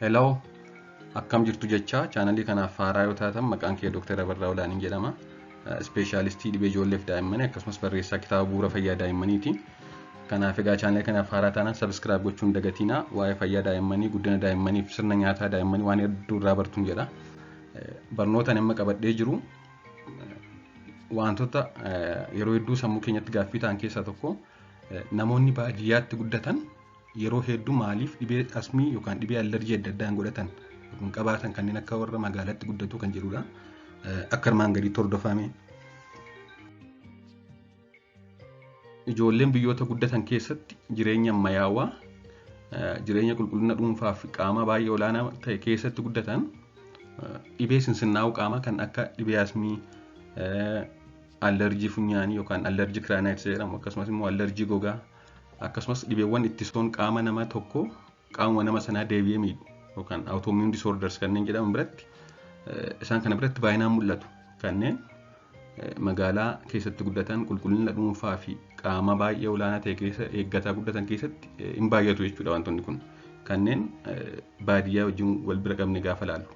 Hello, akkam jirtu jechaa chaanalii kanaaf haaraa yoo taatan maqaan kee Dr. Abarraa Olaaniin jedhama. Ispeeshaalistii dhibee ijoolleef daa'immanii akkasumas barreessaa kitaaba bu'uura fayyaa daa'immaniiti. Kanaaf egaa chaanalii kanaaf haaraa taanaan subscribe gochuun dagatiina. Waa'ee fayyaa daa'immanii, guddina daa'immanii fi sirna nyaataa daa'immanii waan hedduu irraa bartuun jedha. Barnoota ani amma qabadhee jiru wantoota yeroo hedduu sammuu keenyatti gaaffii ta'an keessaa tokko, namoonni baadiyyaatti guddatan yeroo hedduu maaliif dhibee asmii yookaan dhibee allerjii adda addaa hin godhatan yookaan qabaatan kanneen akka warra magaalaatti guddatu kan jedhudha. Akka armaan gadiitti hordofame. Ijoolleen biyyoota guddatan keessatti jireenya ammayyaawaa, jireenya qulqullina dhuunfaa fi qaamaa baay'ee olaanaa ta'e keessatti guddatan dhibee sinsinnaa'uu qaamaa kan akka dhibee asmii, allerjii funyaanii yookaan allerjii rhinitis jedhamu, akkasumas immoo allerjii gogaa, akkasumas dhibeewwan ittisoon qaama nama tokko qaamuma nama sanaa deebi'ee miidhu yookaan autoimmune disorders kanneen jedhaman biratti, isaan kana biratti baay'inaan mul'atu. Kanneen magaalaa keessatti guddatan qulqullina dhuunfaa fi qaama baay'ee olaanaa ta'e keessa eeggataa guddatan keessatti hin baay'atu jechuudha wantoonni kun. Kanneen baadiyyaa wajjin wal bira qabne gaafa laallu.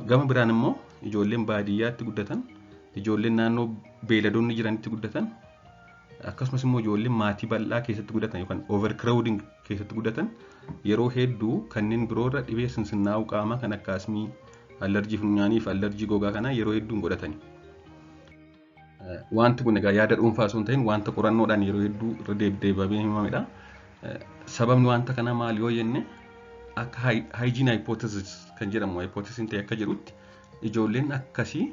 Gama biraan immoo ijoolleen baadiyyaatti guddatan, ijoolleen naannoo beeyladoonni jiranitti guddatan, akkasumas immoo ijoolleen maatii bal'aa keessatti guddatan yookaan overcrowding keessatti guddatan yeroo hedduu kanneen biroorra dhibee sinsinnaa'uu qaamaa kan akka asmii, allerjii funyaanii fi allerjii gogaa kanaa yeroo hedduu hin godhatani. Wanti kun egaa yaada dhuunfaa osoo hin ta'in wanta qorannoodhaan yeroo hedduu irra deddeebi'amee himamedha. Sababni wanta kanaa maal yoo jenne, akka hygiene hypothesis kan jedhamu hypothesis ta'e akka jedhutti, ijoolleen akkasii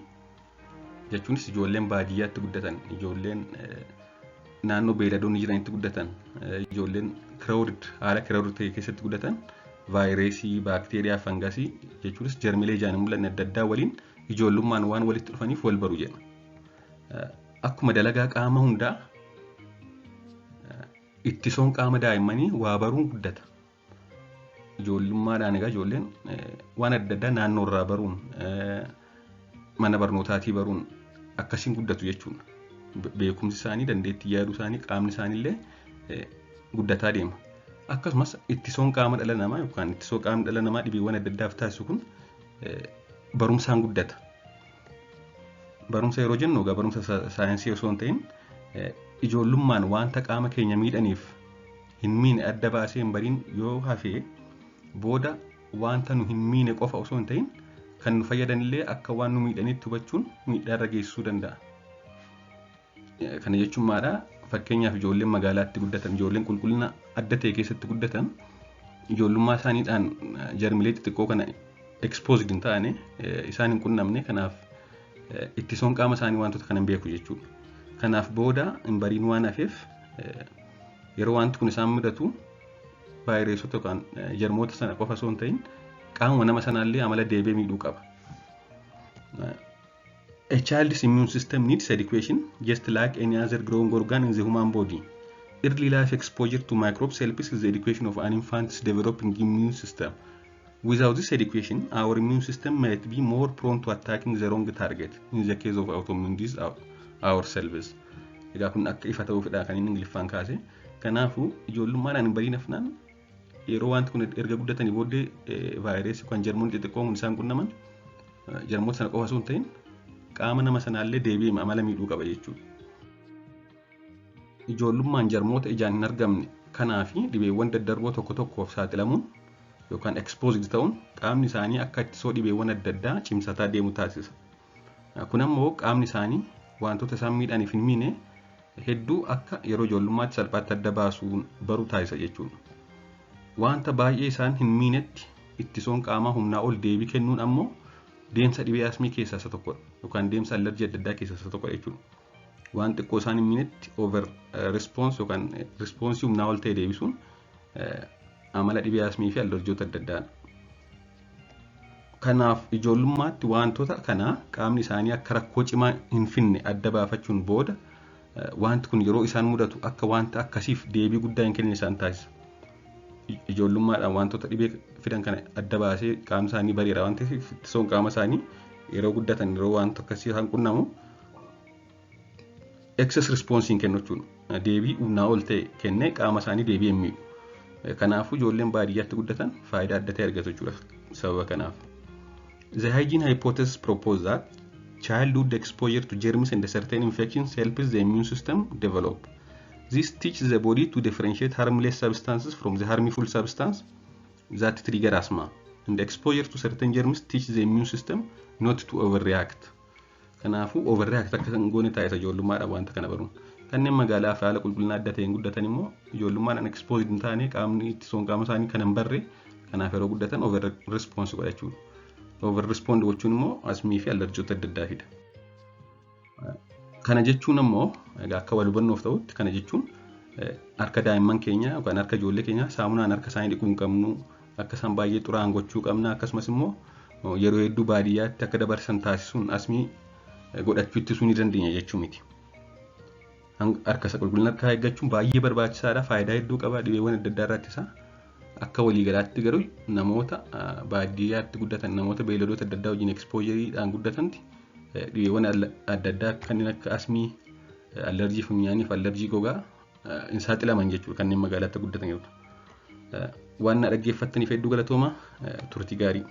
jechuunis ijoolleen baadiyyaatti guddatan, ijoolleen naannoo beeyladoonni jiranitti guddatan, ijoolleen crowded haala crowded ta'e keessatti guddatan vaayirasii, baakteeriyaa, fangasii jechuunis jarmilee ijaan hin mul'anne adda addaa waliin ijoollummaan waan walitti dhufaniif wal baru jedha. Akkuma dalagaa qaama hundaa ittisoon qaama daa'immanii waa baruun guddata. Ijoollummaadhaan egaa ijoolleen waan adda addaa naannoo irraa baruun, mana barnootaatii baruun akkasiin guddatu jechuudha. Beekumsi isaanii, dandeettii yaaduu isaanii, qaamni isaaniillee guddataa deema. Akkasumas ittisoon qaama dhala namaa yookaan ittisoo qaamni dhala namaa dhibeewwan adda addaaf taasisu kun barumsaan guddata. Barumsa yeroo jennu egaa barumsa saayinsii osoo hin ta'in, ijoollummaan wanta qaama keenya miidhaniif hin miine adda baasee hin bariin yoo hafee booda wanta nu hin miine qofa osoo hin ta'in kan nu fayyadanillee akka waan nu miidhanitti hubachuun miidhaa irra geessisuu danda'a. Kana jechuun maadhaa? Fakkeenyaaf ijoolleen magaalaatti guddatan, ijoolleen qulqullina adda ta'e keessatti guddatan ijoollummaa isaaniidhaan jarmilee xixiqqoo kana exposed hin taane, isaan hin qunnamne, kanaaf ittisoon qaama isaanii wantoota kana hin beeku jechuudha. Kanaaf booda hin bariin waan hafeef yeroo wanti kun isaan mudatu vaayireesota yookaan jarmoota sana qofa osoo hin ta'in qaamuma nama sanaallee amala deebi'ee miidhuu qaba. A child's immune system needs education just like any other growing organ in the human body. Early life exposure to microbes helps the education of an infant's developing immune system. Without this education, our immune system might be more prone to attacking the wrong target in the case of autoimmune disease ourselves. Egaa kun akka ifa ta'uufidha kan inni Ingiliffaan kaase. Kanaafuu ijoollummaadhaan hin bariin hafnaan yeroo wanti kun erga guddatanii booddee vaayirasii yookaan jarmoonni xixiqqoon kun isaan qunnaman jarmoota sana qofa osoo hin ta'in qaama nama sanaallee deebi'ee amala miidhuu qaba jechuudha. Ijoollummaan jarmoota ijaan hin argamne kanaa fi dhibeewwan daddarboo tokko tokkoof saaxilamuun yookaan exposed ta'uun qaamni isaanii akka ittisoo dhibeewwan adda addaa cimsataa deemu taasisa. Kun ammoo qaamni isaanii wantoota isaan miidhaniif hin miine hedduu akka yeroo ijoollummaatti salphaatti adda baasuun baru taasisa jechuudha. Wanta baay'ee isaan hin miinetti ittisoon qaamaa humnaa ol deebii kennuun ammoo deemsa dhibee asmii keessaa isa tokkodha yookaan deemsa allerjii adda addaa keessaa isa tokkodha jechuudha. Waan xiqqoo isaan hin miinetti over response yookaan responsii humnaa ol ta'e deebisuun amala dhibee asmii fi allerjoota adda addaadha. Kanaaf ijoollummaatti wantoota kana qaamni isaanii akka rakkoo cimaa hin finne adda baafachuun booda wanti kun yeroo isaan mudatu akka wanta akkasiif deebii guddaa hin kennine isaan taasisa. Ijoollummaadhaan wantoota dhibee fidan kana adda baasee qaamni isaanii bareera waan ta'eef ittisoon qaama isaanii yeroo guddatan yeroo wanta akkasii isaan qunnamu excess response hin kennu jechuudha. Deebii humnaa ol ta'e kennee qaama isaanii deebii hin miidhu. Kanaafuu ijoolleen baadiyyaatti guddatan faayidaa adda ta'e argatu jechuudha sababa kanaaf. The hygiene hypothesis proposes that childhood exposure to germs and certain infections helps the immune system develop. This teaches the body to differentiate harmless substances from the harmful substance that trigger asthma. And exposure to certain germs teaches the immune system not to overreact. Kanaafuu overreact akka hin goone taasisa ijoollummaadhaan wanta kana baruun. Kanneen magaalaa fi haala qulqullina adda ta'een guddatan immoo ijoollummaadhaan exposed hin taane, qaamni ittisuun qaama isaanii kan hin barre, kanaaf yeroo guddatan over response godha jechuudha. Over respond gochuun immoo asmii fi allerjiyoota adda addaa fida. Kana jechuun immoo egaa akka wal hubannoof ta'utti, kana jechuun harka daa'imman keenya yookaan harka ijoollee keenya saamunaan harka isaanii dhiquu hin qabnu, akka isaan baay'ee xuraa'an gochuu qabna, akkasumas immoo yeroo hedduu baadiyyaatti akka dabarsan taasisuun asmii godhachuu ittisuu ni dandeenya jechuu miti. Harka isa qulqullina harkaa eeggachuun baay'ee barbaachisaadha. Faayidaa hedduu qaba, dhibeewwan adda addaa irraa ittisa. Akka waliigalaatti garuu namoota baadiyyaatti guddatan, namoota beeyladoota adda addaa wajjin exposureiidhaan guddatanti dhibeewwan adda addaa kanneen akka asmii, allerjii funyaanii fi allerjii gogaa hin saaxilaman jechuudha kanneen magaalaatti guddatan. Waan na dhaggeeffattaniif hedduu galatooma, turtii gaarii.